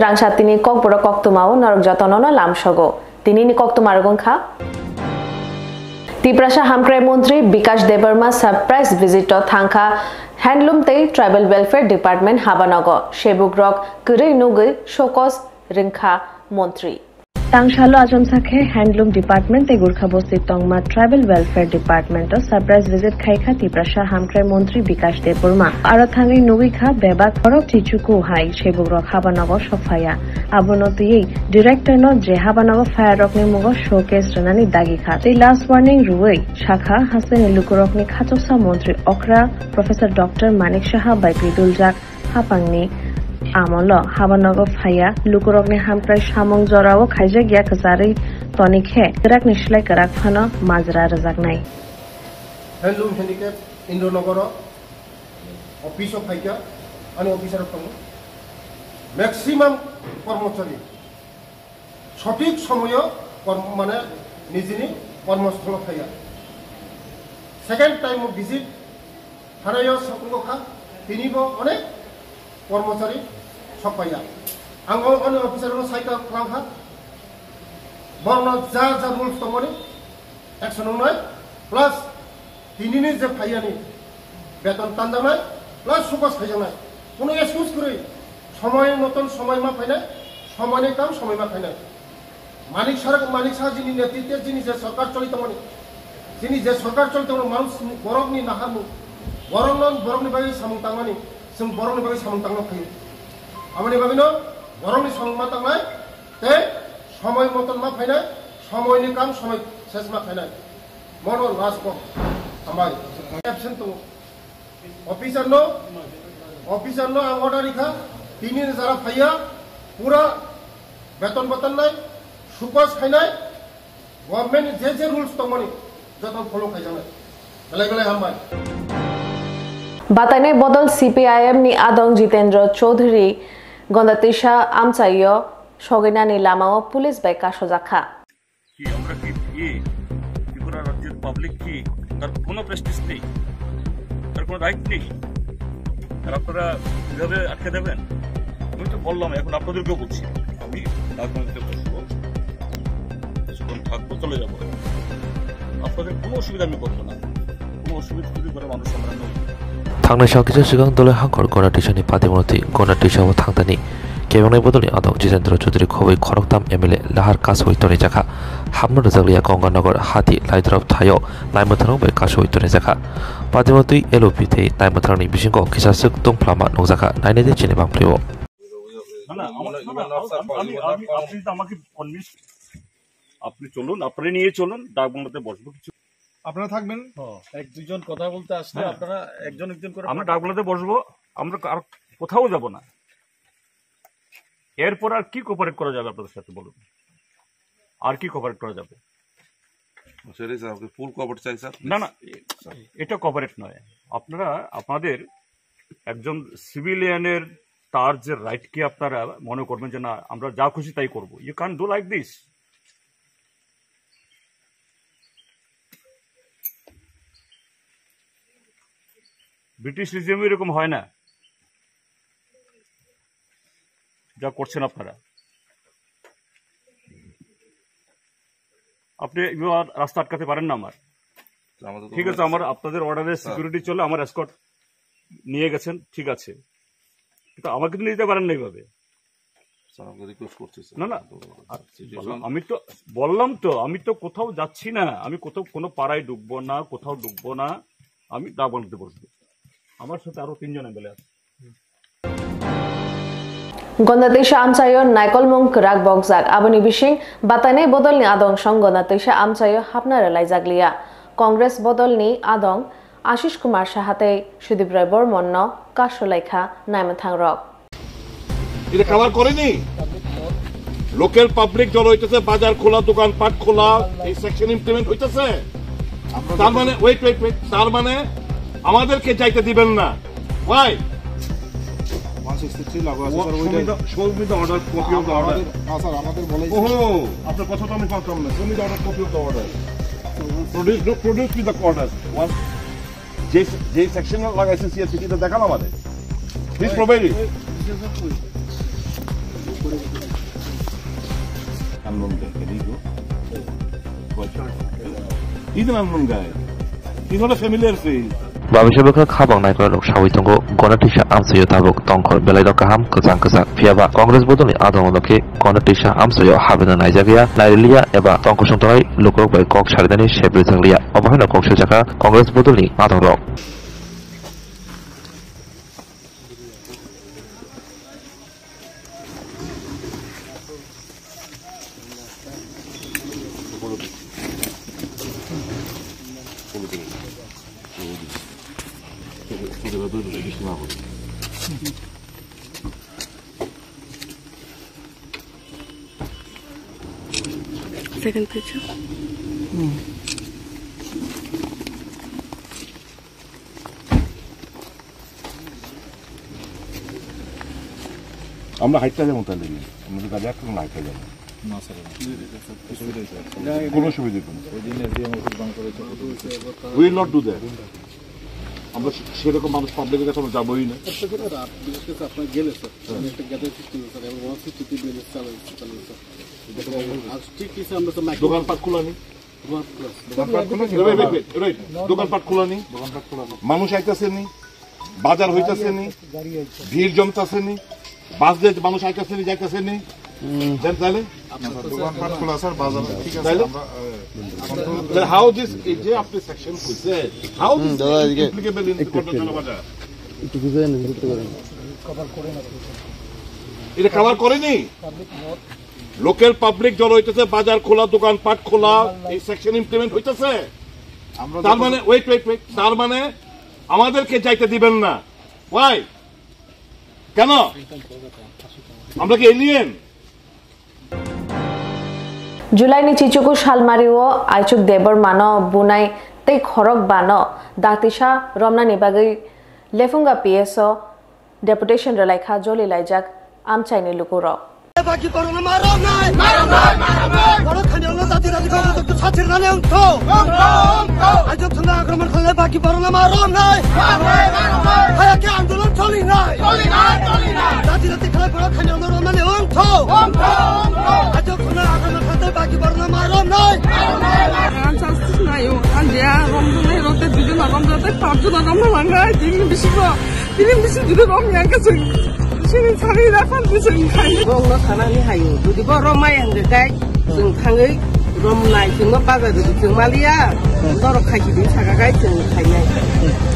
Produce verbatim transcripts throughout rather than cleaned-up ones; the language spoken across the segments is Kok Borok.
Rangsa tini Kokborok koktwmao norok jotono no lamsogo. Tinini koktwma rok wngkha, Tiprasa Hamkrai Montri Bikash Debbarma surprise visit o thangkha Handloom tei Tribal Welfare Department habanogo, sebukrok kwrwi nugwi showcase rwngkha Montri. Tangsalo achomsa khe Handloom Department tei Gurkha Bosti tongma Tribal Welfare Department o surprise visit khaikha Tiprasa Hamkrai Montri Bikash Debbarma. Aro thangwi nugwi kha bebak borok chichuku hai sebukrok habanogo sokphaiya. Abono twiwi director no je habanogo phaiya rokni mungo showcase rwnani dagi kha. Tei last warning rwui sakha hasteni lukurokni khachuksa montri okra Professor Doctor Manik Saha bai twi duljak. Hapangni amolo habanogo phaiya lukurokni hamkrai samung jorao khaijakya kwcharwi toni khe kwrakni slai kwrak phano majra rwjaknai. Handloom Handicap Indranagaro office o phaikha, ani officer rok tongo. Maximum kormochari sothik somoyo korm-, mane nijini kormostholo phaiya. Second time o visit harayo sakungo kha, tinibo onek kormochari sokpaiya. Ang o, ani officer no saika khlangkha, borno ja ja rules tongmani action wngnai, plus tinini je phaiyani beton tanjaknai, plus sukas khaijaknai. Kuno excuse kwrwi, somoi moton somoi ma phainai, somoini kam somoi ma khainai. Manik Saha, Manik Saha jini netritwe jini je sorkar choli tongmani, jini je sorkar choli tongmani, manus borokni naharmung, borokno, borokni bagwi samung tangmani, chwng borokni bagwi samung tangna phaio. Aboni bagwino borokni samung ma tangnai, tei somoi moton ma phainai, somoini kam somoi ses ma khainai. Mono last call. Hambai. Absent tongo. Officer no, officer no ang order rikha, tini jara phaiya, pura beton beton nai, sukas khainai, government ni je je rules tongmani, joto follow khaijaknai. Belai belai hambai. Batainai bodol C P I M ni adong Jitendra Chaudhary Gondatisa amchaio soginani lamao police bai kasojakha. কি আমরা কি ইয়ে ত্রিপুরা রাজ্যের পাবলিক কি তার কোনো প্রেস্টিজ নেই, তার কোনো রাইট নেই? আর আপনারা কিভাবে আটকে দেবেন? আমি তো বললাম, এখন আপনাদেরকেও বলছি, আমি রাজনীতিতে বসবো, কিছুক্ষণ থাকবো, চলে যাবো। আপনাদের কোনো অসুবিধা আমি করবো না। Thangnai sal kisa swkang Doloi Hangkhor Gondatisa ni patimurti Gondatisa o thangtani kebengnaini bodolni adong Jitendra Chaudhary khobwi khoroktham M L A lahar kaswi tonijakha. Hapno rwjakliya Ganganagar hati Laidrop thaio naimwthangrok bai kaswi tonijakha. Patimurti L O P tei naimwthangrokni bisingo kisa swk tongphlama nukjakha. Nainai di chini bangphlibo. না, না, আমার, না, না, আমি, আমি, আমি, আপনি তো আমাকে কনভিন্স, আপনি চলুন, আপনি নিয়ে চলুন, ডাক বাংলোতে বসবো কিছু। আপনারা থাকবেন? হ্যাঁ। এক দুইজন কথা বলতে আসলে হ্যাঁ। আপনারা একজন একজন করে আমরা ডাক বাংলোতে বসবো, আমরা আর কোথাও যাব না। এরপর আর কি কোঅপারেট করা যাবে আপনাদের সাথে বলুন? আর কি কোঅপারেট করা যাবে? সেটাই স্যার, আপনি ফুল কোঅপারেট চাই স্যার। না, না, এ-, এটা কোঅপারেট নয়। আপনারা আপনাদের একজন সিভিলিয়ানের তার যে রাইটকে আপনারা মনে করবেন যে না, আমরা যা খুশি তাই করব, you can't do like this. British রিজিমে এরকম হয় না, যা করছেন আপনারা। আপনি এবার রাস্তা আটকাতে পারেন না আমার। আমাদের তো ঠিক আছে, আমার আপনাদের অর্ডারে হ্যাঁ। সিকিউরিটি চলে, আমার এসকর্ট নিয়ে গেছেন, ঠিক আছে, কিন্তু আমাকে তো নিয়ে যেতে পারেন না এইভাবে। স্যার, আমাকে রিকোয়েস্ট করছি, স্যার। না, না, তো আর সিচুয়েশন আমি তো বললাম তো, আমি তো কোথাও যাচ্ছি না, আমি কোথাও কোনো পাড়ায় ঢুকবো না, কোথাও ঢুকবো না, আমি ডাক বাংলোতে বসবো। আমার সাথে আরো তিনজন এমএলএ আছে। Gondatisa amchaio naikolmung kwrak bokjak, aboni bising batainai bodolni adong song Gondatisa amchaio hapna rwlaijakliya. Congress bodolni adong Ashish Kumar Saha tei Sudip Roy Bormonno kasolaikha naimwthangrok. এটা কভার করেনি? লোকাল পাবলিক জড়ো হইতেছে, বাজার খোলা, দোকানপাট খোলা, এই সেকশন ইমপ্লিমেন্ট হইতেছে। তার মানে, ওয়েট, ওয়েট, ওয়েট, তার মানে আমাদেরকে যাইতে দিবেন না। Why? ওয়ান সিক্সটি থ্রি লাগু আছে, স্যার, ওইটাই। Show me the, show me the order, copy of the order. আমাদের, না, স্যার, আমাদের বলেই ওহো, আপনার কথা তো আমি পারতাম না। Show me the order, copy of the order. Produce, produce me the order. One, যে, যে সেকশন লাগাইছে সিএসসিটি, এটা দেখান আমাদের। Please provide it. Unknown guy, can he go? What? He's an unknown guy. He's not a familiar face. Babisa bwkha khabang naikolrok sawi tongo, Gonatisa amchaio tabuk tongkhor belairok kaham kwchang kwchak. Phiyaba Congress bodolni adongo khe Gonatisa amchaio habna naijak ya, nairiliya eba tongkosong tongnai lukurok bai kok sarinani sebri thang liya. Obo haino kok sajak kha Congress bodolni adongrok. Second picture. আমরা হাইটটা যাবো তাহলে গিয়ে। আমরা তো গাড়ি একরকম হাইটটা যাবো। না, স্যার, অসুবিধা হয়েছে। কোনো অসুবিধা নেই। ওই দিনে যে আমার ওষুধ দান করেছে, কত দিয়েছে? We will not do that. আমরা সে-, সেরকম মানুষ পাবলিকের কাছে আমরা যাবোই না। একটা কথা, রাত বিশেষ করে আপনার গেলে, স্যার, হ্যাঁ। আমি একটা গ্যাদারিং সিস্টেম, স্যার, এবং ওয়ান সিক্সটি টি বিএলএস চালানো, চালানো, স্যার। আর ঠিক আছে, আমরা তো মাইক্রো দোকানপাট খোলা নেই। দোকানপাট খোলা আছে। দোকানপাট খোলা নেই? Wait, wait, wait, wait. দোকানপাট খোলা নেই? দোকানপাট খোলা আছে। মানুষ আইতাছে নি? বাজার হইতাছে নি? ভিড় জমতাছে নি? বাস দিয়ে মানুষ আইতাছে নি, যাইতাছে নি? হুম। দেন তাহলে? আপনার তো দোকানপাট খোলা আছে, বাজার ঠিক আছে, তাহলে? আমরা, আহ, এখন তো তাহলে how this, এই যে আপনি সেকশন খুলছেন, how this হুম, দাদা, এদিকে applicable in একটু, কর্ণচন্দ্র বাজার? একটু বুঝে নেন, বুঝতে পারেন। এটা কভার করেনি? লোকাল পাবলিক জড়ো হইতেছে, বাজার খোলা, দোকানপাট খোলা, এই সেকশন ইমপ্লিমেন্ট হইতেছে। আমরা তার যখন মানে, ওয়েট, ওয়েট, ওয়েট, তার মানে আমাদেরকে যাইতে দিবেন না। ওয়াই? কেন? আমরা কি alien? July ni chichuku salmari o Aichuk Debbarma no bunai tei khorok bano daktisa romnani bagwi Lefunga P S o deputation rwlaikha joli laijak amchaini lukurok. Baki borokno ma romnai. Ma romnai, ma romnai. Borok thani ono jati rani kok to sathir nani ongtho. Ongtho, ongtho. Ajok thangna akromon khalai baki borokno ma romnai. Ma romnai, ma romnai. Haya ke andolon choli nai. Choli nai, choli nai. Jati rani khalai borok thani ono romnani ongtho. Ongtho, ongtho. Ajok thangna akromon khalai baki borokno ma romnai. Ang justice naio. Ang dia romnai rote dujona romnai pabjona romnai langai. Dini bisi ko. Tini bisi judi rom yang ka chwng. Sini thangwi raphang di chwng khai. Bongno thanani hayo. Judi bo rom maya hwnkhe kai chwng thangwi rom nai chwngno bazar di chwng maliya. Norok khai di saka kai chwng khainai.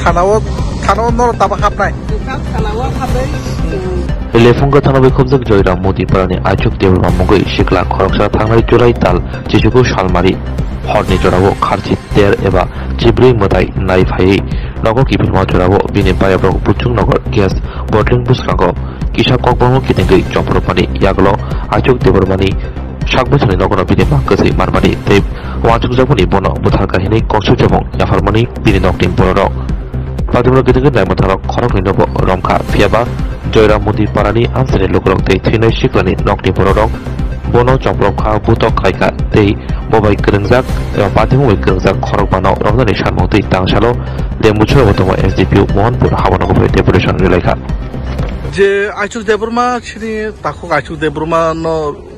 Thanao, thanao norok taba hapnai. Chwng kha thanao hapnai. Chwng Lefunga thana bai khobjak Joyram Modi parani Aichuk Debbarma mungwi sikla khoroksa thangnai July tal chichuku salmari horni jorao kharchi ter eba chibrwi mwtai nai phaiwi nogo kiphilma jorao bini bayabrok Buchung Nagar gas bottling bwskango kisa kokborokno kitingwi chomprokmani yagulo Aichuk Debbarmani sak bwsani nogono bini mang kwchwi manmani tei uansukjakmani bono bwtharkha hinwi koksuk chamung yapharmani bini nokni bororok. Patimura kitingwi naimwtharok khoroknwinobo romkha, phiyaba Joyram Modi parani amchaini lukurok tei thwinai siklani nokni bororok bono chomprokha, butok khlaikha tei bo bai kwrwngjak eba patimung bai kwrwngjak khorokbano romnani samung twi tangsalo Lembuchura Botomo S D P O Mohanpur habanogo bai deputation rwlaikha. Je Aichuk Debbarma chini takhuk Aichuk Debbarma no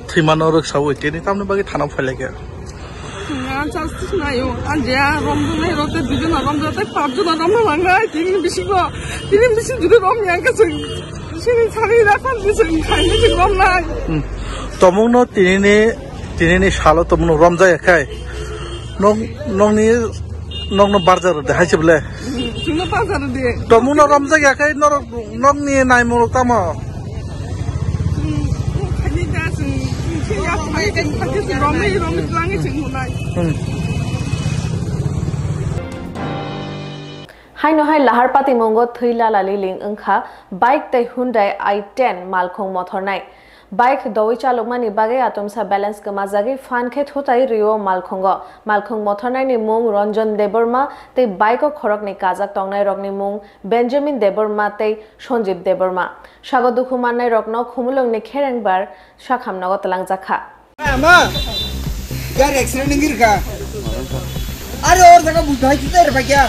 thwimano rwksaui tini tamni bagwi thana phailaikha. Ang justice naio, ang je romnai rote dujona romnai tei pabjona romna langnai tini bisingo, tini bising judi rom yang ka chwng. Sini sari rapan di chwng khai di chwng romnai. Hmm. Tomungno tinini, tinini salo tomungno romjaya khai. Nong, nongni, nongno barjar de hai se bole. Chwngno barjar de. Tomungno romjaya khai norok, nokni naimung tamo. Chwng khai di da chwng, chwng ya khai di chwng khai di chwng romwi, romwi twlangwi chwng monai. Hmm. Haino hai lahar patimungo thwi lala liling wngkha bike tei Hyundai i ten malkhung mothornai. Bike doui chalokmani bagwi atomsa balance kwmajagwi phan khe thutai rwo malkhungo. Malkhung mothornaini mung Ranjan Debbarma tei bike-o khoroknwi kajak tongnairokni mung Benjamin Debbarma tei Sanjeev Debbarma. Sago dukhu mannairokno Khumulwngni Kherengbar sakhamnogo twlangjakha. Ama, gari accident wngwi rwkha. Are or jaga buddha hai kitai rwkha kya?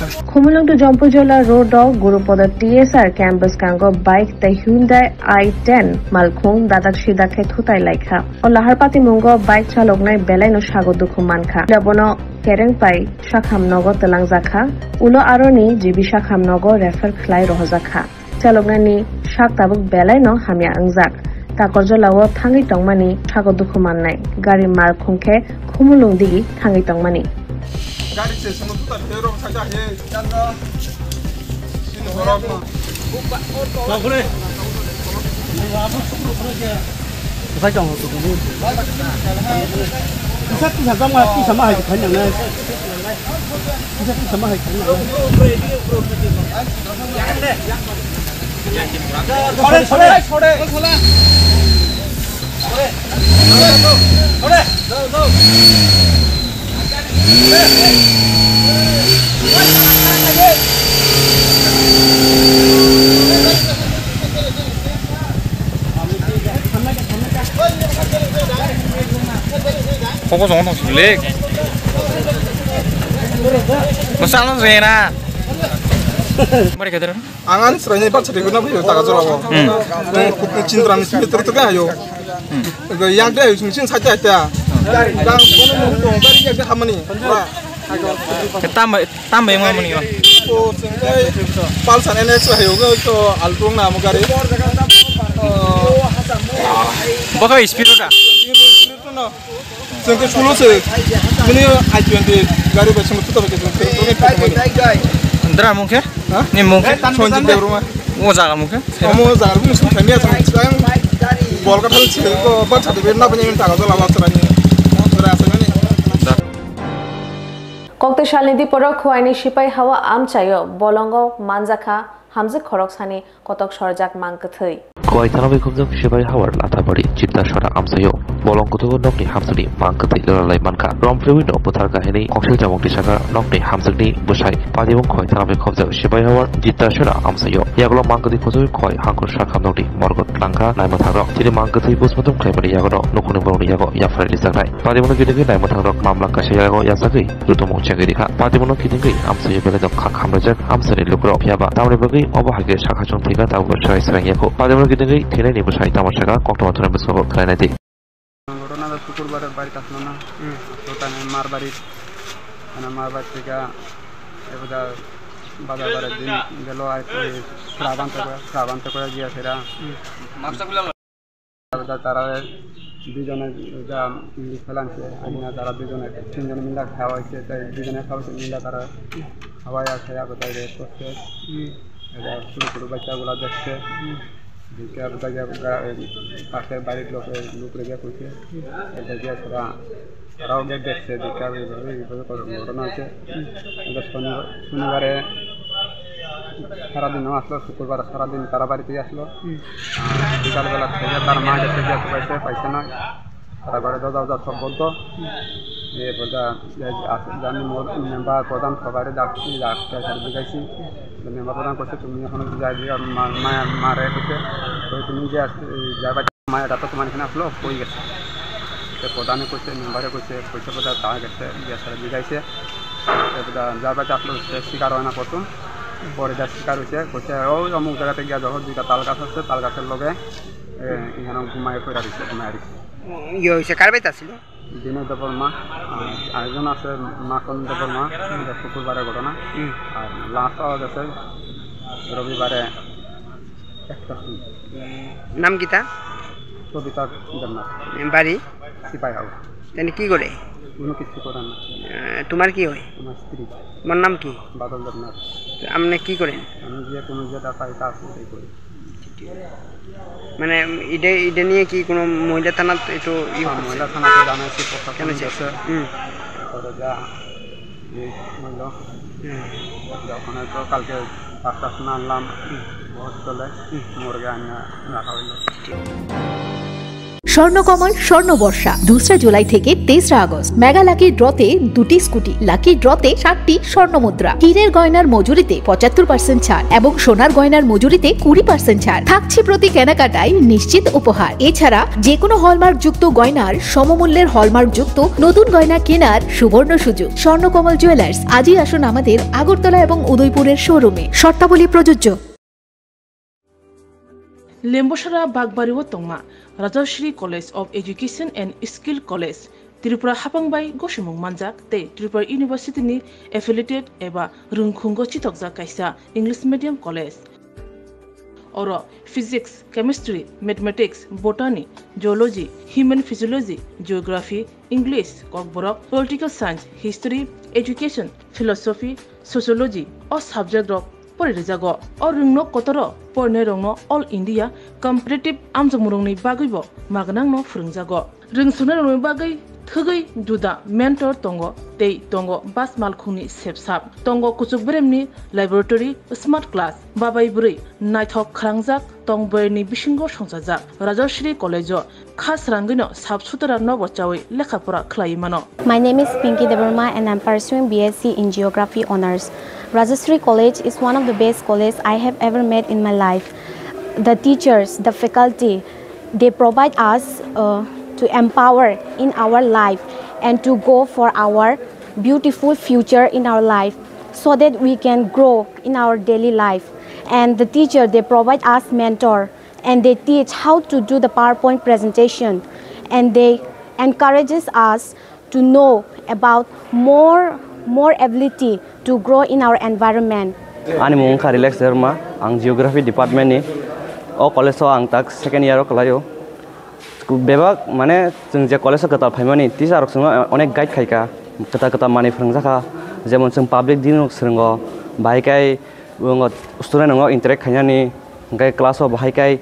Khumulwng to Jampuijala road o Gurupada T S R camp bwskango bike tei Hyundai i ten malkhung dadak sidak khe thutai laikha. O lahar patimungo bike chaloknai belaino sago dukhu mankha. Abono kereng pai sakham nogo twlangjakha. Ulo aroni G B sakham nogo refer khlai rohojakha. Chaloknani sak tabuk belaino hamya wngjak. Takorjolao thangwi tongmani sago dukhu mannai. Gari malkhung khe Khumulwng digi thangwi tongmani. Gari se swngo tuta thero saja he. Sini borok no. Bwsai tong. Kisa kisa jama kisa ma hai khan nang. Kisa kisa ma hai khan nang. Sore sore sore. Koko songo tong sile. Masa ano zena. Mari kadar. Ang ani chwraini birth certificate no phaiyo taka jora o. Hmm. Chindra ni simi tor tor ayo. Hmm. Yang de ayo sing sing saja aja. Yang kono mo to dari yang de hamani. Tam tam yang mana ni? O sing kai Pulsar N S ayo go to Alto na mo gari. Baka speed ota. Chwng khe solo se. Bini I twenty gari bai chwng khe thutha bai khe chwng khe thutha bai khe thutha bai. Dra mung khe? Ha? Ni mung khe? Sanjib Debbarma. O jaga mung khe? Omo jaga bini sung thangya chwng chwng. Bolka thal se ko ba chati be na bini taga jola ba srani. Sra asani. Koktesalni diporo Khwaini Sipai Hawa amchaio bolongo manjakha hamjwk khoroksani kotok sorjak mang kwthwi. Khwai thana bai khumjak Sipai Hawar Latabari Chitta Sora amchaio bolong kuthugo nokni hamsuni mang kwthwi lalai mankha. Romphrewi no bwthar kahini khoksil chamung tisaka nokni hamjakni bwsai. Padimung Khwai thana bai khumjak Sipai Hawar Chitta Sora amchaio yagulo mang kwthwi khujui Khwai hangkur sakham nokni morgo tlangkha naimwthangrok. Chini mang kwthwi postmortem khlaimani yagono nukhungni borokni yago yapharwi rijaknai. Padimungno kitingwi naimwthangrok mamla kaisa yago yachagwi rutumung chengwi rikha. Padimungno kitingwi amchaio belai no khak hamlaijak amchaini lukurok. Phiyaba tamoni bagwi obo hai khe sakha chwng thwikha tabukbo swrai swrang yakho. Padimungno kitingwi thwinaini bwsai tamo sakha koktwma thwraini bwskango khlainai di. ঘটনা শুক্রবারে বাড়িতে আসলো না। হুম। তো তাই মার বাড়ি, মানে মার বাড়ি থেকে এবার বাজার বারের দিন গেল আর কি, স্রাব আনতে করে, স্রাব আনতে করে গিয়া ফেরা। হুম। এবার তারা দুজনে যা ইলিশ ফেলানছে, আইনা তারা দুজনে, তিনজনে মিলে খাওয়া হয়েছে, তাই দুজনে খাওয়া হয়েছে, মিলে তারা খাওয়াই আছে, আবার তাই রেস্ট করছে। হুম। এবার ছোটো ছোটো বাচ্চাগুলো দেখছে। হুম। দেখে আবার তাই গা-, পাশের বাড়ির লোকে, লোকরে গিয়ে কইছে। হুম। এটা গিয়ে তারা তারাও গিয়ে দেখছে যে কার এইভাবে, এইভাবে কত ঘটনা হয়েছে। হুম। এটা শনিবার, শনিবারে সারাদিনও আসলো, শুক্রবার সারাদিন তারা বাড়িতেই আসলো। হুম। আর বিকালবেলা থেকে তার মা গেছে, গিয়ে পাইছে, পাইছে না। তারা ঘরে দরজা, দরজা সব বন্ধ। হুম। এরপর যা, যা, যা, জানি মোর মেম্বার প্রধান সবাই ডাকছি, ডাকতে স্যার বুঝাইছি। মেম্বার প্রধান করছে, "তুমি এখন যা, যা, মা-, মা-, মারে করছে, তো তুমি যে আসতে, এই যাবা।" মায়েরা তো তোমার এখানে আসলো, কই গেছে? তো প্রধানে কইছে, মেম্বারে কইছে, কইছে বোধহয় তা গেছে, গিয়া সারা জিগাইছে। তো বোধহয় যার বাড়িতে আসলো, সে শিকার হয় না প্রথম। পরে যার শিকার হইছে, কইছে, "ওই অমুক জায়গাতে গিয়া দেখো, দুইটা তাল গাছ আছে, তাল গাছের লগে, এ, এখানে ঘুমায় পড়ে রইছে, ঘুমায় রইছে।" ও, ইয়ে হইছে, কার বাড়িতে আসছিল? বিনয় দেববর্মা, আর আরেকজন আছে মাখন দেববর্মা, এটা শুক্রবারের ঘটনা। হুম। আর লাশ পাওয়া গেছে রবিবারে একটা সময়। নাম কিতা? সবিতা দেবনাথ। বাড়ি? সিপাহী হাওর। তাহলে কি করে? কোনো কিছু করে না। আহ, তোমার কি হয়? আমার স্ত্রী। তোমার নাম কি? বাদল দেবনাথ। তো আপনি কি করেন? আমি যে কোনো যে টাকায় কাজ ওটাই করি। মানে, এটা, এটা নিয়ে কি কোনো মহিলা থানাত একটু ইয়ে হ্যাঁ, করছে? মহিলা থানাতে জানাইছি, প্রশাসন জানাইছে? গেছে। হুম। তারপরে যা, এই হইলো। হুম। যখন হয়তো কালকে লাশটা আনলাম, হুম। হসপিটালে, হুম। মর্গে আনিয়া রাখা হইলো। ঠিক। স্বর্ণকমল স্বর্ণ বর্ষা দুসরা জুলাই থেকে তেসরা আগস্ট। মেগা লাকি ড্রতে দুটি স্কুটি, লাকি ড্রতে সাতটি স্বর্ণ মুদ্রা, হীরের গয়নার মজুরিতে পঁচাত্তর পার্সেন্ট ছাড় এবং সোনার গয়নার মজুরিতে কুড়ি পার্সেন্ট ছাড় থাকছে। প্রতি কেনাকাটায় নিশ্চিত উপহার। এছাড়া যে কোনো হলমার্কযুক্ত গয়নার সমমূল্যের হলমার্কযুক্ত নতুন গয়না কেনার সুবর্ণ সুযোগ। স্বর্ণকমল জুয়েলার্স, আজই আসুন আমাদের আগরতলা এবং উদয়পুরের শোরুমে। শর্তাবলী প্রযোজ্য। Lembosara Bakbari o tongma Rajashri College of Education and Skill College, Tripura hapang bai gosimung manjak tei Tripura University ni affiliated eba rwngkhungo chithokjak kaisa English medium college. Oro Physics, Chemistry, Mathematics, Botany, Zoology, Human Physiology, Geography, English, Kokborok, Political Science, History, Education, Philosophy, Sociology o subject rok pori rijago. O rwngno kotoro porinai rokno All India Competitive amjokmung rokni bagwibo magwnangno phwrwngjago. Rwngsunai rokni bagwi thwgwi juda mentor tongo tei tongo bas malkhungni sepsap. Tongo kuchuk beremni laboratory, smart class, babai bwrwi naithok khwrangjak tong bwrwini bisingo songchajak. Rajashri College o kha srangwino sap sutra nobo chawi lekha pora khlaiwi mano. My name is Pinky Debbarma and I'm pursuing B S C in Geography Honours. Rajashri College is one of the best colleges I have ever met in my life. The teachers, the faculty, they provide us uh, to empower in our life and to go for our beautiful future in our life so that we can grow in our daily life. And the teacher, they provide us mentor and they teach how to do the PowerPoint presentation and they encourages us to know about more more ability to grow in our environment. Ani mung wngkha Relax Debbarma, ang Geography Department ni. O college o ang tak second year o kwlaio. Bebak mane chwng je college o kwtal phaimani teacher rok chwngno onek guide khaikha, kwtal kwtal manwi phwrwngjakha, jemon chwng public din rok swrwngo, bahai khe Bo student rokno interact khainani, hwnkhe class o bahai khai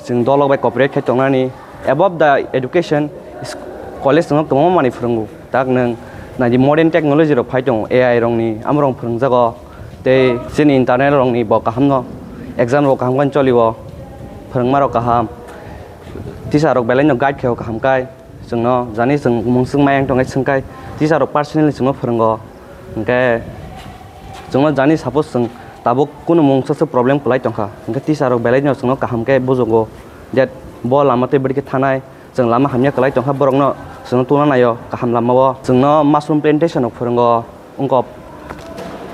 chwng dolok bai cooperate khai tongnani. Above the education, is-, college no kwbangma manwi phwrwngo. Tak nwng naidi modern technology rok phai tongo, A I rokni, amorok phwrwngjago. Tei chini internal rokni bo kahamno, exam rok kaham khe cholio, phwrwngma rok kaham. Teacher rok belai no guide khaio kaham khai. Chwngno jani chwng mungswk mayang tongkhe swngkhai teacher rok personally chwngno phwrwngo. Hwnkhe chwngno jani suppose chwng tabuk kunu mungsa se problem kwlai tongkha, hwnkhe teacher rok belaino chwngno kaham khe bujugo, that bo lama tei bwrwi khe thanai, chwng lama hamya kwlai tongkha, borokno chwngno tungna naio kaham lamao. Chwngno mushroom plantation rok phwrwngo, wngkok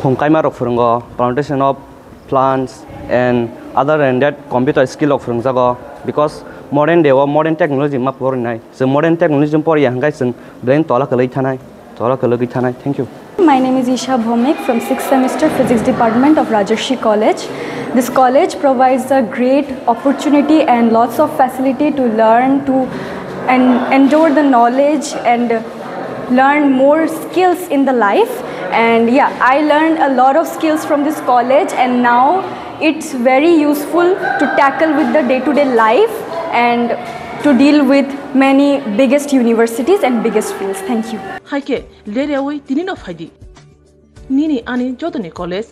khum kaima rok phwrwngo, plantation of plants and other than that computer skill rok phwrwngjago, because modern day o modern technology ma porinai. Chwng modern technology poriya hwnkhe chwng belai tola kwlwi thanai, tola kwlwgwi thanai. Thank you. My name is Isha Bhomik from sixth semester Physics Department of Rajarshi College. This college provides a great opportunity and lots of facility to learn, to and endure the knowledge and learn more skills in the life. And yeah, I learned a lot of skills from this college, and now it's very useful to tackle with the day-to-day life and to deal with many biggest universities and biggest fields. Thank you. Hai khe, ler yaui tini no phai di. Nini ani jotoni college,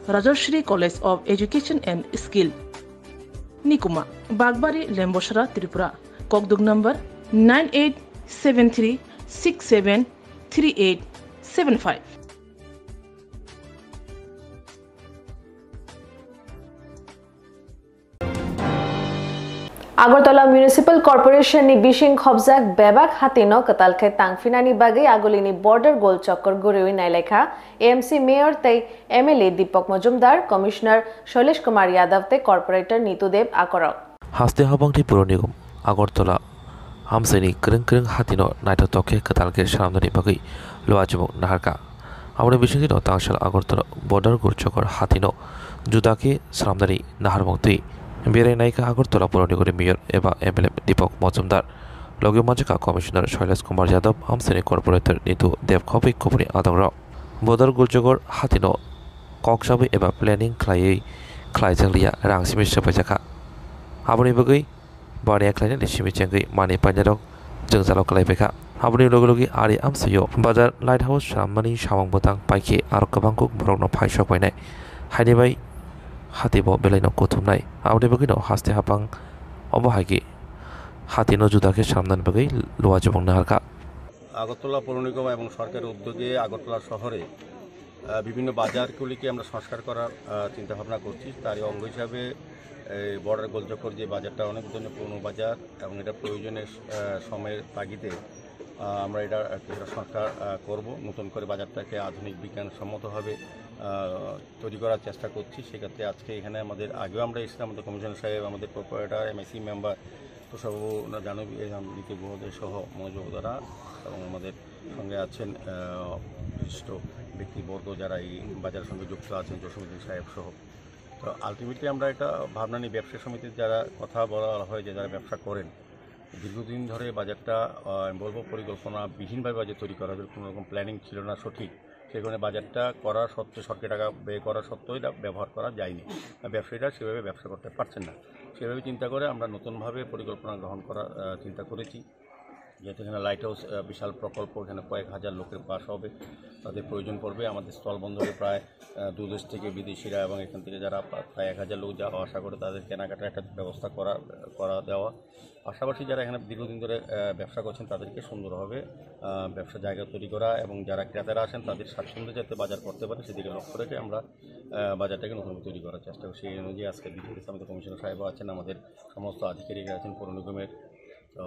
Rajashri College of Education and Skill. Nikuma, Bagbari, Lembosara, Tripura. Kokduk number nine eight seven three six seven three eight seven five. Agartala Municipal Corporation ni bising khobjak bebak hati no kwtal khe tangphinani bagwi agulini border gol chokor guriwi nailaikha A M C Mayor tei M L A Deepak Majumdar, Commissioner Shailesh Kumar Yadav tei Corporator Nitu Dev Akorok. Haste habang Tripura ni Agartala hamsini kwrwng kwrwng hati no naithotok khe kwtal khe swnamnani bagwi luachimung naharkha. Aboni bisingtwi no tangsal Agartala border gol chokor hati no juda khe swnamnani naharmung twi berai naikha Agartala Puranikori Mayor eba M L A Deepak Majumdar, logi manjakha Commissioner Shailesh Kumar Yadav, amsini Corporator Nitu Dev khobwi kubuni adongrok. Border gol chokor hati no kok sabwi eba planning khlaiwi khlaijak liya, rang simi swpaijakha. Aboni bagwi baniya khlainani simi chengwi manwi painarok jwngjalo kwlaibaikha. Aboni logi logi ari amsaio Bazar Light House swnamnani samung bwtang paikhe aro kwbang kuk borokno phaisok painai. Haini bai hati bo belaino kuthumnai. Aboni bagwino haste hapang obo hai khe hatino juda khe swnamnani bagwi luajabung naharkha. Agartala পৌর নিগম এবং সরকারের উদ্যোগে আগরতলা শহরে, আহ, বিভিন্ন বাজারগুলিকে আমরা সংস্কার করার, আহ, চিন্তাভাবনা করছি। তারই অঙ্গ হিসাবে এই বর্ডার গোলচক্কর যে বাজারটা অনেক দিনের পুরনো বাজার এবং এটা প্রয়োজনের, আহ, সময়ের তাগিদে, আহ, আমরা এটা কিছুটা সংস্কার, আহ, করব। নতুন করে বাজারটাকে আধুনিক বিজ্ঞানসম্মতভাবে, আহ, তৈরি করার চেষ্টা করছি। সেক্ষেত্রে আজকে এখানে আমাদের, আগেও আমরা এসেছিলাম, আমাদের কমিশনার সাহেব, আমাদের কর্পোরেটর, এমএসি মেম্বার, তো সব ওনারা জানাবি, এই আম-, নীতি মহোদয় সহ মনোজ বাবু দ্বারা এবং আমাদের সঙ্গে আছেন, আহ, বিশিষ্ট ব্যক্তিবর্গ যারা এই বাজারের সঙ্গে যুক্ত আছেন, জসীমউদ্দিন সাহেব সহ। তো আলটিমেটলি আমরা একটা ভাবনা নিয়ে ব্যবসায়ী সমিতির যারা কথা বলা হয় যে যারা ব্যবসা করেন, দীর্ঘদিন ধরে বাজারটা, আহ, আমি বলবো পরিকল্পনাবিহীনভাবে বাজার তৈরি করা হয়েছিল, কোনো রকম প্ল্যানিং ছিল না সঠিক। সেই কারণে বাজারটা করা সত্ত্বে, সরকারি টাকা ব্যয় করা সত্ত্বেও এটা ব্যবহার করা যায়নি, আর ব্যবসায়ীরা সেভাবে ব্যবসা করতে পারছেন না। সেভাবে চিন্তা করে আমরা নতুনভাবে পরিকল্পনা গ্রহণ করার, আহ, চিন্তা করেছি। যেহেতু এখানে লাইট হাউস, আহ, বিশাল প্রকল্প, এখানে কয়েক হাজার লোকের বাস হবে, তাদের প্রয়োজন পড়বে। আমাদের স্থলবন্দরে প্রায়, আহ, দূরদেশ থেকে বিদেশিরা এবং এখান থেকে যারা প্রা-, প্রায় এক হাজার লোক যাওয়া আসা করে, তাদের কেনাকাটার একটা ব্যবস্থা করা, করা দেওয়া। পাশাপাশি যারা এখানে দীর্ঘদিন ধরে, আহ, ব্যবসা করছেন, তাদেরকে সুন্দরভাবে, আহ, ব্যবসা জায়গা তৈরি করা এবং যারা ক্রেতারা আসেন, তাদের স্বাচ্ছন্দ্যে যাতে বাজার করতে পারে, সেদিকে লক্ষ্য রেখে আমরা, আহ, বাজারটাকে নতুন করে তৈরি করার চেষ্টা করছি। এই অনুযায়ী আজকে বিকেলে সমিতি কমিশনার সাহেবও আছেন, আমাদের সমস্ত আধিকারিক আছেন পৌর নিগমের। তো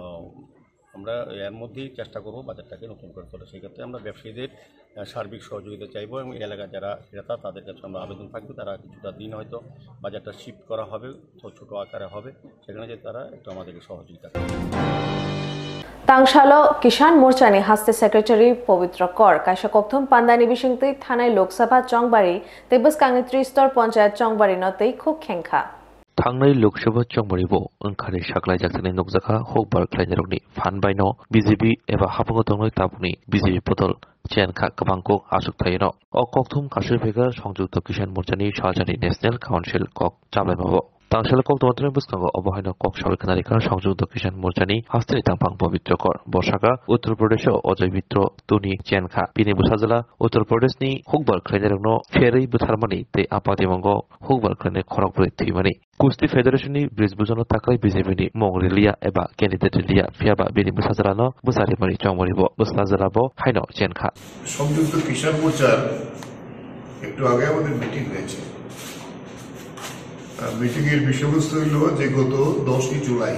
আমরা এর মধ্যেই চেষ্টা করব বাজারটাকে নতুন করে তোলা। সেক্ষেত্রে আমরা ব্যবসায়ীদের, আহ, সার্বিক সহযোগিতা চাইবো এবং এলাকার যারা ক্রেতা, তাদের কাছে আমরা আবেদন থাকবে, তারা কিছুটা দিন হয়তো বাজারটা শিফট করা হবে, তো ছোট আকারে হবে, সেখানে যে তারা একটু আমাদেরকে সহযোগিতা করবে। Tangsalo Kisan Morcha ni haste secretary Pobitro Kor kaisa kokthum pandani bisingtwi thanai Lok Sabha chongbari tei bwskangni Tristor Ponchayat chongbari no tei khuk khengkha. Thangnai Lok Sabha chongmari bo wngkhani saklai jakthani nukjakha hukbar khlainai rokni phan baino B J P eba habango tongnai tabukni B J P bodol chenkha kwbang kok aswk thaino. O kokthum kasui phaikha Songjukto Kisan Morchani salsani National Council kok chablaimabo. Tangsalo kokthum tini bwskango obo haino kok sawi khwnarikha Songjukto Kisan Morchani hasteni tangphang Pobitro Kor. Bo sakha Uttar Pradesh o Ajay Mitro tuni chenkha. Bini bwsajwla Uttar Pradesh ni hukbar khlainairokno pherwi butharmani tei apatimungo hukbar khlainai khorokbrwi thwimani. Kusti Federation ni Brij Bhujan no taklai B J P ni mung riliya eba candidate riliya, phiyaba bini bwsajwla no bwcharimani chongmani bo bwsajwla bo haino chenkha. সংযুক্ত কিষাণ মোর্চার একটু আগে আমাদের মিটিং হয়েছে। আহ, মিটিং এর বিষয়বস্তু হইল যে গত দশই জুলাই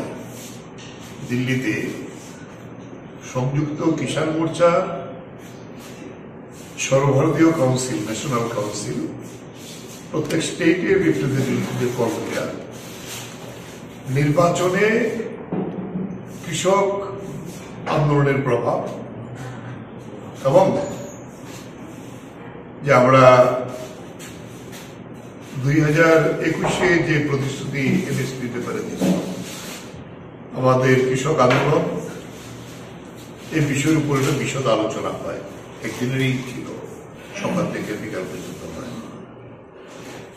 দিল্লিতে সংযুক্ত কিষাণ মোর্চা, সর্বভারতীয় কাউন্সিল, ন্যাশনাল কাউন্সিল, প্রত্যেক স্টেটের রিপ্রেজেন্টেটিভদের কর্মীরা নির্বাচনে কৃষক আন্দোলনের প্রভাব এবং যে আমরা দুই হাজার একুশে যে প্রতিশ্রুতি এমএসপি ব্যাপারে দিয়েছিলাম, আমাদের কৃষক আন্দোলন, এই বিষয়ের উপর একটা বিশদ আলোচনা হয়, একদিনেরই ছিল, সকাল থেকে বিকাল পর্যন্ত হয়।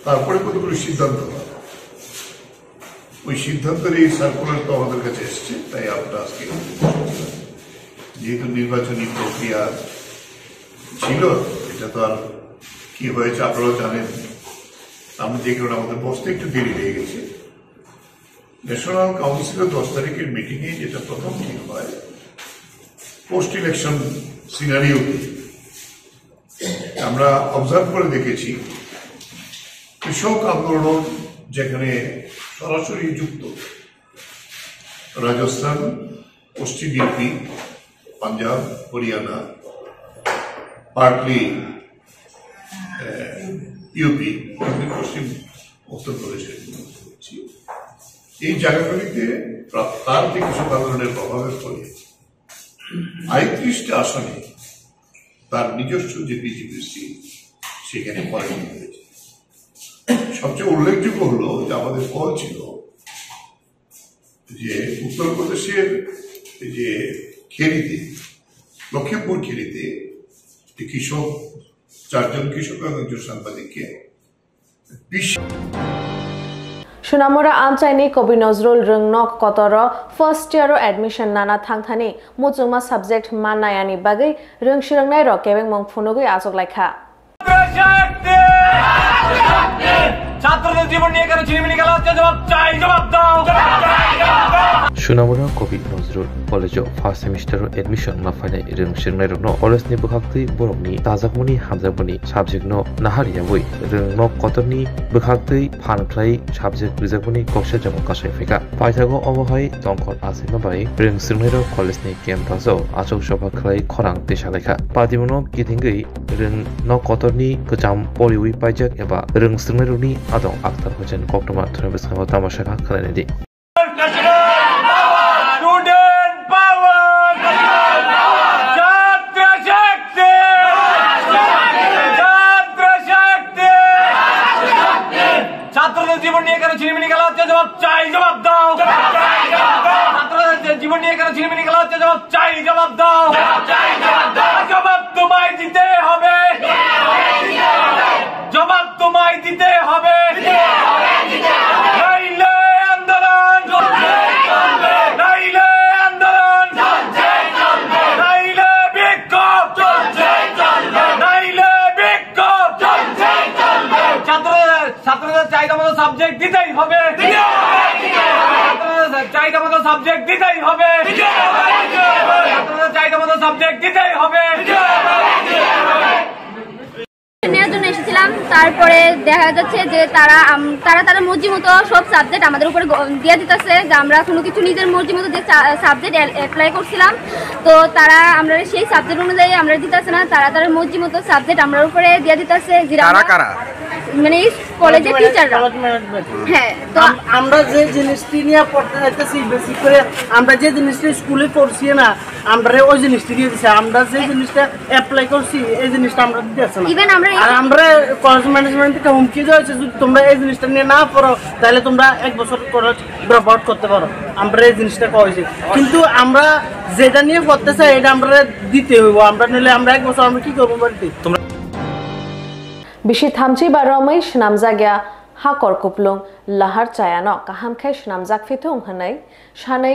তারপরে কতগুলো সিদ্ধান্ত হয়, ওই সিদ্ধান্তের এই সার্কুলার তো আমাদের কাছে এসছে, তাই আমরা আজকে এখানে বসেছিলাম। যেহেতু নির্বাচনী প্রক্রিয়া ছিল, এটা তো আর কি হয়েছে আপনারাও জানেন, আমি যে কারণে আমাদের বসতে একটু দেরি হয়ে গেছে। ন্যাশনাল কাউন্সিলের দশ তারিখের মিটিংয়ে যেটা প্রথম ঠিক হয়, পোস্ট ইলেকশন সিনারিওতে আমরা অবজার্ভ করে দেখেছি, কৃষক আন্দোলন যেখানে সরাসরি যুক্ত, রাজস্থান, পশ্চিম ইউপি, পাঞ্জাব, হরিয়ানা, পার্টলি ইউপি, পশ্চিম উত্তর প্রদেশের কথা বলছি, এই জায়গাগুলিতে প্রা-, তার যে কৃষক আন্দোলনের প্রভাবের ফলে আটত্রিশটা আসনে তার নিজস্ব যে বিজেপির সিট, সেখানে পরাজিত হয়েছে। সবচেয়ে উল্লেখযোগ্য হলো যে আমাদের কল ছিল যে উত্তরপ্রদেশের এই যে খেরিতে, লখিমপুর খেরিতে যে কৃষক, চারজন কৃষক এবং একজন সাংবাদিককে Sonamura amchaini Kobi Nozrul Rwngnok kotoro first year o admission nana thangthani muchungma subject mannayani bagwi rwngsirwngnai rok kebengmung phunugwi achuk laikha. ছাত্রদের জীবন নিয়ে কেন ছিনিমিনি খেলা হচ্ছে? জবাব চাই, জবাব দাও। সুনামুরা কবি নজরুল কলেজো ফার্স্ট সেমিস্টারো এডমিশন না পাইনাই রং স্রোংনাইরকনো কলেজনি bwkhaktwi borokni chajakmani hamjakmani subjectno nahar yaui rwngno kotorni bwkhaktwi phan khlai subject rijakmani koksa jamo kasai phaikha. Paithago omo hai tongkhor achaima bai rwng swrwngnairok kolaijni campus-o achuk chobha khlai khorang tisalaikha. Patimungo kithingwi rwngno kotorni kwcham poriwi paijak eba rwng swrwngnairokni adong Akhtar Hussain koktwma thani bwskango tamo sakha khwlainai di. Student power! Chhatra shakti! Chhatra shakti! ছাত্রদের জীবন নিয়ে কেন ছিনিমিনি খেলা হচ্ছে? জবাব চাই, জবাব দাও। ছাত্রদের জীবন নিয়ে কেন ছিনিমিনি খেলা হচ্ছে? জবাব চাই, জবাব দাও। জবাব তোমায় দিতে হবে। জবাব তোমায় দিতে হবে। নাইলে আন্দোলন, নাইলে আন্দোলন, নাইলে বিক্ষোভ, নাইলে বিক্ষোভ। ছাত্রদের, ছাত্রদের চাহিদা মতো সাবজেক্ট দিতেই হবে। ছাত্রদের চাহিদা মতো সাবজেক্ট দিতেই হবে। ছাত্রদের চাহিদা মতো সাবজেক্ট দিতেই হবে। নেওয়ার জন্য এসেছিলাম। তারপরে দেখা যাচ্ছে যে তারা আম-, তারা তারা মর্জি মতো সব সাবজেক্ট আমাদের উপরে গ-, দিয়ে দিতেছে, যে আমরা কোনো কিছু নিজের মর্জি মতো যে সাবজেক্ট অ্যাপ্লাই করছিলাম, তো তারা আমরা সেই সাবজেক্ট অনুযায়ী আমরা দিতেছে না, তারা তারা মর্জি মতো সাবজেক্ট আমার উপরে দিয়ে দিতেছে, যেটা কারা আমরা কারা? মানে এই কলেজের টিচাররা। College management. হ্যাঁ, তো আম-, আমরা যে জিনিসটি নিয়ে পড়তে যাইতেছি, বেসিক করে আমরা যে জিনিসটা স্কুলে করছি না, আমরা ওই জিনিসটি দিয়ে দিছে। আমরা যে জিনিসটা অ্যাপ্লাই করছি, এই জিনিসটা আমরা দিতে আসছে না। Even আমরা এই আর আমরা কলেজ ম্যানেজমেন্ট থেকে হুমকি দেওয়া হয়েছে, যদি তোমরা এই জিনিসটা নিয়ে না পড়ো, তাহলে তোমরা এক বছর কলেজ ড্রপ আউট করতে পারো। আমরা এই জিনিসটা কওয়া হয়েছে, কিন্তু আমরা যেটা নিয়ে পড়তে চাই, এটা আমরা দিতে হইব। আমরা নিলে আমরা এক বছর আমরা কি করবো বাড়িতে? Bisi thamchi ba romwi swnamjakya hakor kuplung lahar chayano kaham khe swnamjak phithung hwnwi sanwi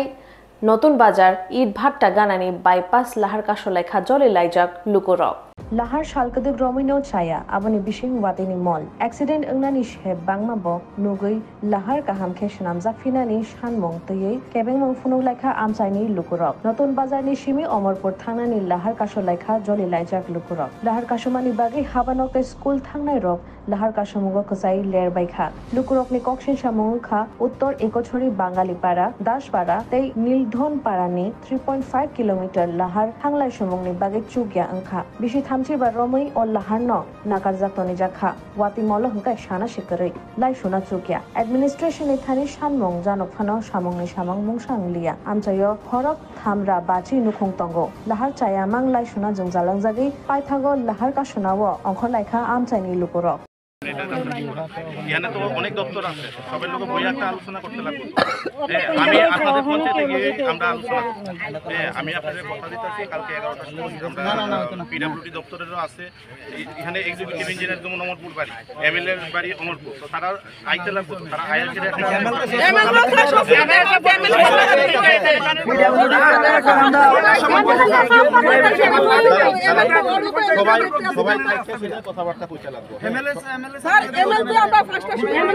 Notun Bazar Itbhatta ganani bypass lahar kasolaikha joli laijak lukurok. Lahar salkwdwk romwino chaya, aboni bising watini mol. Accident wngnani se bangma bo nugwi lahar kaham khe swnamjak phinani sanmung twiwi kebengmung phunuk laikha amchaini lukurok. Notun Bazarni simi Omorpur thangnani lahar kasolaikha joli laijak lukurok. Lahar kasumani bagwi habanok tei school thangnairok lahar kasamungo kwchai ler bai kha. Lukurokni kok sinsamung wng kha Uttor Ekochhori, Bangalipara, Dashpara tei Nildhonparani three point five kilometer lahar thanglai sumungni bagwi chukya wng kha. Bisi thamchi ba romwi o laharno nakarjak tonijak kha. Watwi molo hwnkhe sana se kwrwi, lai suna chukya. Administration ni thani sanmung janok phano samungni samung mungsa wng liya. Amchaio horok thamra bachi nukhung tongo. Lahar chaya mang lai suna jwngjal wngjagwi paithago lahar kasunao ongkhorlaikha amchaini lukurok. এখানে তো অনেক দপ্তর আছে, সবের লোকে বইয়া একটা আলোচনা করতে লাগবে। হ্যাঁ, আমি আপনাদের পঞ্চায়েতে গিয়ে আমরা আলোচনা করব। হ্যাঁ, আমি আপনাদের কথা দিতেছি, কালকে এগারোটার সময় আমরা পিডাব্লিউডি দপ্তরেরও আছে। এখানে এক্সিকিউটিভ ইঞ্জিনিয়ার যেমন অমরপুর বাড়ি, এমএলএ বাড়ি অমরপুর, তো তারা আইতে লাগবে, তো তারা আয়ার গেলে একটা সবাই, সবাই থাকতে সেটা কথাবার্তা কইতে লাগবে। স্যার, এমএলএ আমরা ফার্স্ট টাইম।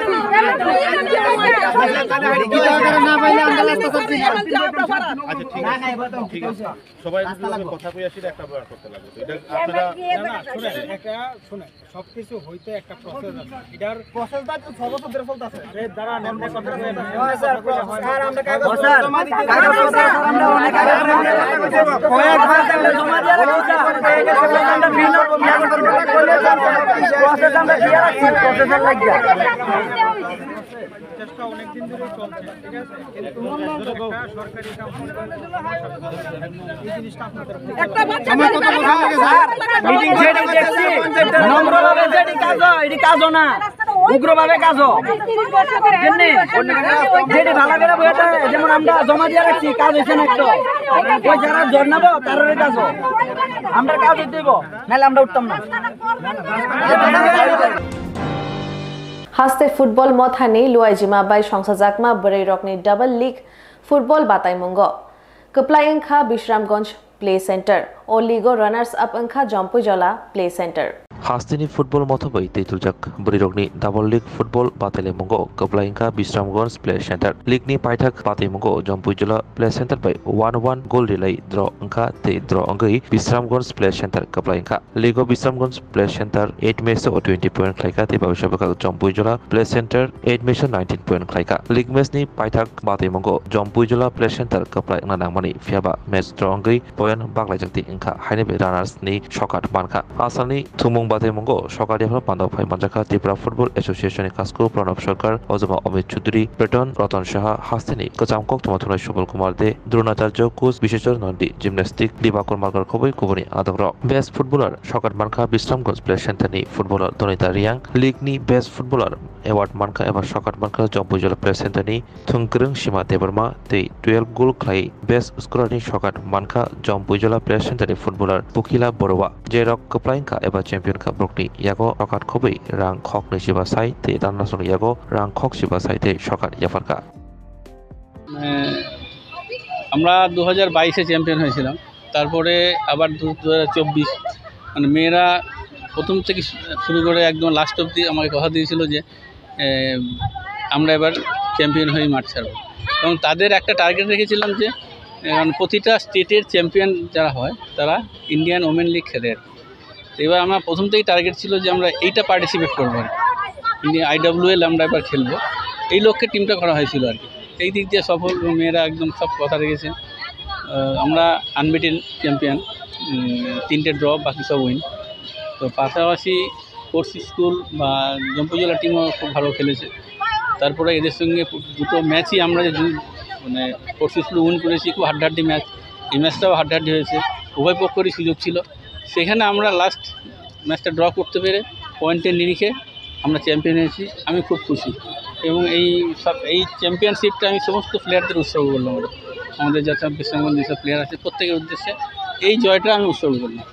আচ্ছা, ঠিক আছে, ঠিক আছে। সবাই যদি কথা কই আসি, একটা বার করতে লাগবে। তো এটা আপনারা না, না, শুনেন, একটা শুনেন, সবকিছু হইতে একটা প্রসেস আছে। এটার প্রসেসটা তো ছ বছর ধরে চলতেছে। আরে দাঁড়ান, এমনি কথা বলে না। স্যার, স্যার, আমরা কাগজ জমা দিতে কাগজ পত্র স্যার, আমরা অনেক আগে কয়েকবার আমরা জমা দিয়ে রাখছি, স্যার। প্রসেস আমরা দিয়ে রাখছি, প্রসেসের লাগিয়া। চেষ্টা অনেক দিন ধরেই চলছে, ঠিক আছে? কিন্তু একটা সরকারি কাম এই জিনিসটা আপনাদের একটা বাচ্চা আমার কথা বলতে হবে, স্যার। মিটিং যেটা দেখছি, নম্রভাবে যেটি কাজ হয়, এটি কাজও না, উগ্রভাবে কাজও। যেমনি, যেটি ভালো করে বইতে, যেমন আমরা জমা দিয়ে রাখছি, কাজ হয়েছে না একটু। ওই যারা জন্মাবো, তারারই কাজও। আমরা কাজ দিব, নাহলে আমরা উঠতাম না। Haste football mothani luaijima bai songsajakma bwrwi rokni double league football bataimungo. Kwplai wngkha Bishramganj Play Center. O league-o runners up wngkha Jompuijola Play Center. Hasteni football motha bai twi tuljak bwrwirokni double league football batailamungo kwplai wngkha Bisramganj Play Center. League ni paithak bataimungo Jompuijala Play Center bai one one goal rwlai draw wngkha tei draw wngwi Bisramganj Play Center kwplai wngkha. League o Bisramganj Play Center eight match o twenty point khlaikha tei babisa bwkhak Jompuijala Play Center eight match o nineteen point khlaikha. League match ni paithak bataimungo Jompuijala Play Center kwplai wngna nangmani, phiyaba match draw wngwi point baklaijak twi wngkha, haini bai runners ni shortcut mankha. Asalni thwngmung bataimungo shortcut yaphar panda phai manjakha Tripura Football Association ni kasku Pranab Sarkar, Ojama Amit Chudri, Breton Ratan Saha, hasteni kwcham koktwma thungnai Subal Kumar De, Dronacharya Coach Bisechar Nandi, Gymnastic Dibakor Markar khobwi kubuni adongrok. Best footballer shortcut mankha Bisramganj Play Center ni footballer Donita Riang, league ni best footballer award mankha eba shortcut mankha Jompuijala Play Center ni Thwngkwrwng Sima Debbarma tei twelve goal khlai best scorer ni shortcut mankha Jompuijala Play Center ni footballer Pukila Borua. Jerok kwplai wngkha eba champion kha, borokni yago shortcut khobwi rang khok ni chiba sai tei runners rokni yago rang khok chiba sai tei shortcut yapharkha. মানে, আমরা দু হাজার বাইশে চ্যাম্পিয়ন হয়েছিলাম। তারপরে আবার দু দু হাজার চব্বিশ, মানে, মেয়েরা প্রথম থেকে শু-, শুরু করে একদম লাস্ট অবধি আমাকে কথা দিয়েছিল যে, এ, আমরা এবার চ্যাম্পিয়ন হয়ে মাঠ ছাড়বো। এবং তাদের একটা টার্গেট রেখেছিলাম যে, এ, মানে, প্রতিটা স্টেটের চ্যাম্পিয়ন যারা হয়, তারা ইন্ডিয়ান ওমেন লিগ খেলে আর কি। তো এবার আমরা প্রথম থেকেই টার্গেট ছিল যে আমরা এইটা পার্টিসিপেট করবো আর কি। ইন্ডিয়া আইডাব্লিউএল আমরা এবার খেলবো, এই লক্ষ্যে টিমটা করা হয়েছিল আর কি। এই দিক দিয়ে সফল, মেয়েরা একদম সব কথা রেখেছে। আহ, আমরা আনবিটেন চ্যাম্পিয়ন, তিনটে ড্র, বাকি সব উইন। তো পাশাপাশি স্পোর্টস স্কুল বা জম্পুজলা টিমও খুব ভালো খেলেছে। তারপরে এদের সঙ্গে দুটো ম্যাচই আমরা যে দু-, মানে, স্পোর্টস স্কুল উইন করেছি, খুব হাড্ডাহাড্ডি ম্যাচ। এই ম্যাচটাও হাড্ডাহাড্ডি হয়েছে, উভয় পক্ষেরই সুযোগ ছিল। সেখানে আমরা লাস্ট ম্যাচটা ড্র করতে পেরে পয়েন্টের নিরিখে আমরা চ্যাম্পিয়ন হয়েছি। আমি খুব খুশি এবং এই সব, এই চ্যাম্পিয়নশিপটা আমি সমস্ত প্লেয়ারদের উৎসর্গ করলাম। আমাদের যত বিশ্রামগঞ্জ যেসব প্লেয়ার আছে, প্রত্যেকের উদ্দেশ্যে এই জয়টা আমি উৎসর্গ করলাম।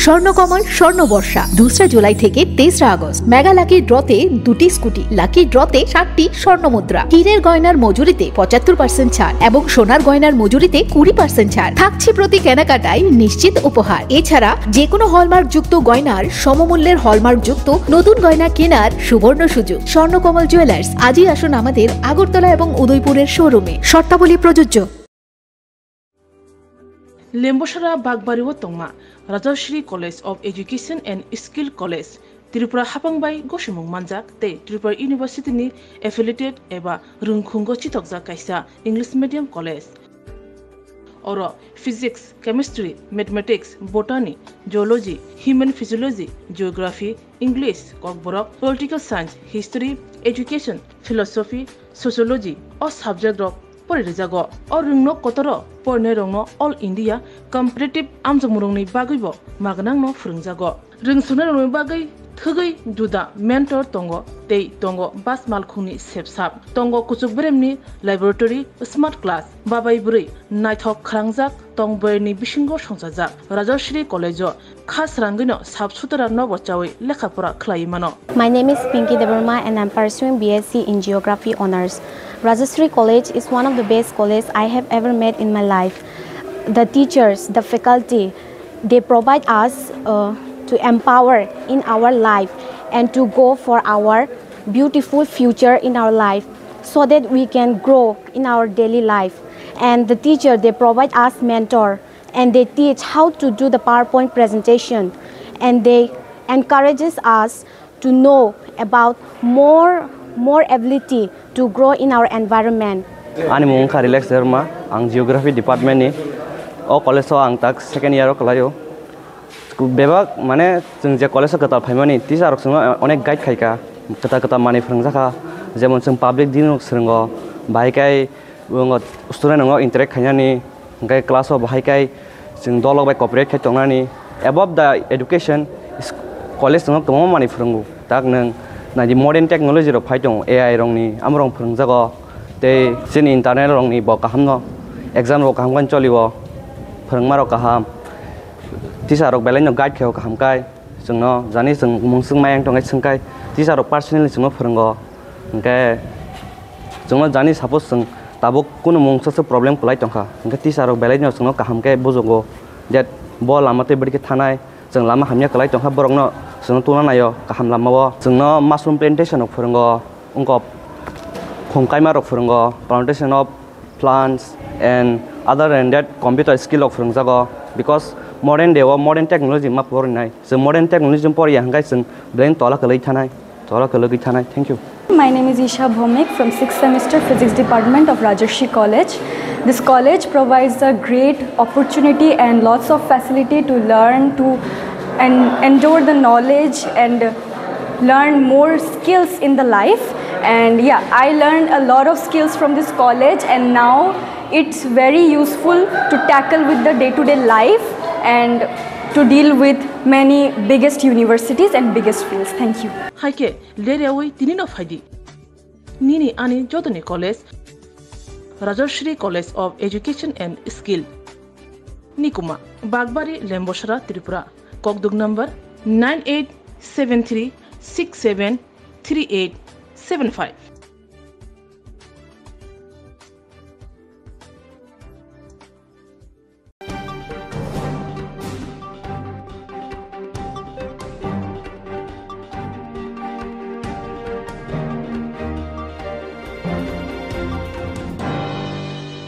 স্বর্ণকমল স্বর্ণ বর্ষা দুসরা জুলাই থেকে তেসরা আগস্ট। মেগা লাকি ড্রতে দুটি স্কুটি, লাকি ড্রতে ষাটটি স্বর্ণ মুদ্রা, হীরের গয়নার মজুরিতে পঁচাত্তর পার্সেন্ট ছাড় এবং সোনার গয়নার মজুরিতে কুড়ি পার্সেন্ট ছাড় থাকছে। প্রতি কেনাকাটায় নিশ্চিত উপহার। এছাড়া যে কোনো হলমার্কযুক্ত গয়নার সমমূল্যের হলমার্কযুক্ত নতুন গয়না কেনার সুবর্ণ সুযোগ। স্বর্ণকমল জুয়েলার্স, আজই আসুন আমাদের আগরতলা এবং উদয়পুরের শোরুমে। শর্তাবলী প্রযোজ্য। Lembosara Bagbari o tongma Rajashri College of Education and Skill College, Tripura hapang bai gosimung manjak tei Tripura University ni affiliated eba rwngkhungo chitokjak kaisa English medium college. Oro Physics, Chemistry, Mathematics, Botany, Zoology, Human Physiology, Geography, English, Kokborok, Political Science, History, Education, Philosophy, Sociology o subject rok pori rijago. O rwngno kotoro porinai rokno All India Competitive amjokmung rokni bagwi bo magnangno phwrwngjago. Rwngsuknai rokni bagwi thwgwi juda mentor tongo tei tongo bus malkhungni sepsap, tongo kuchuk beremni laboratory, smart class, babai bwrwi naithok khwrangjak tong boyarni bisingo songchajak. Rajashri College o kha srangwino sap sutra nobo chawi lekha pora khlaiwi mano. My name is Pinky Debbarma and I'm pursuing B S C in Geography Honours. Rajashri College is one of the best college I have ever met in my life. The teachers, the faculty, they provide us, uh, to empower in our life and to go for our beautiful future in our life so that we can grow in our daily life. And the teacher, they provide us mentor and they teach how to do the PowerPoint presentation, and they encourages us to know about more, more ability to grow in our environment. Ani mung wngkha Relax Debbarma, ang Geography Department ni. O college o ang tak second year o kwlaio. Bebak, mane, chwng je college o kwtal phaimani, teacher rok chwngno onek guide khaikha, kwtal kwtal manwi phwrwngjakha, jemon chwng public dealing rok swrwngo, bahai khe student rokno interact khainani, hwnkhe class o bahai khe chwng dolok bai cooperate khai tongnani. Above the education, college chwngno kwbangma manwi phwrwngo. Tak nwng naidi modern technology rok phai tongo, A I rokni, amorok phwrwngjago. Tei chini internal rokni bo kahamno, exam rok kaham khe cholio, phwrwngma rok kaham. Teacher rok belai no guide khaio kaham kai. Chwngno jani chwng mungswk mayang tongkhe swngkhai, teacher rok personally chwngno phwrwngo. Hwnkhe chwngno jani suppose chwng tabuk kunu mungsa se problem kwlai tongkha, hwnkhe teacher rok belai no chwngno kaham khe bujugo. That bo lama tei bwrwi khe thanai. Chwng lama hamya kwlai tongkha borokno, chwngno tungna naio kaham lamao. Chwngno mushroom plantation rok phwrwngo, wngkha khum kaima rok phwrwngo, plantation of plants and other than that computer skill rok phwrwngjago, because modern day o modern technology ma porinai. Chwng modern technology poriya hwnkhe chwng belai tola kwlwi thanai, tola kwlwi thanai. Thank you. My name is Isha Bhomik from sixth semester Physics Department of Rajarshi College. This college provides a great opportunity and lots of facility to learn, to and endure the knowledge and learn more skills in the life. And yeah, I learned a lot of skills from this college, and now it's very useful to tackle with the day-to-day life and to deal with many biggest universities and biggest fields. Thank you. Hai khe ler yaui tini no phai di. Nini ani jotoni college, Rajarshri College of Education and Skill. Nikuma, Bagbari, Lembosra, Tripura. Kokduk number nine eight seven three six seven three eight seven five.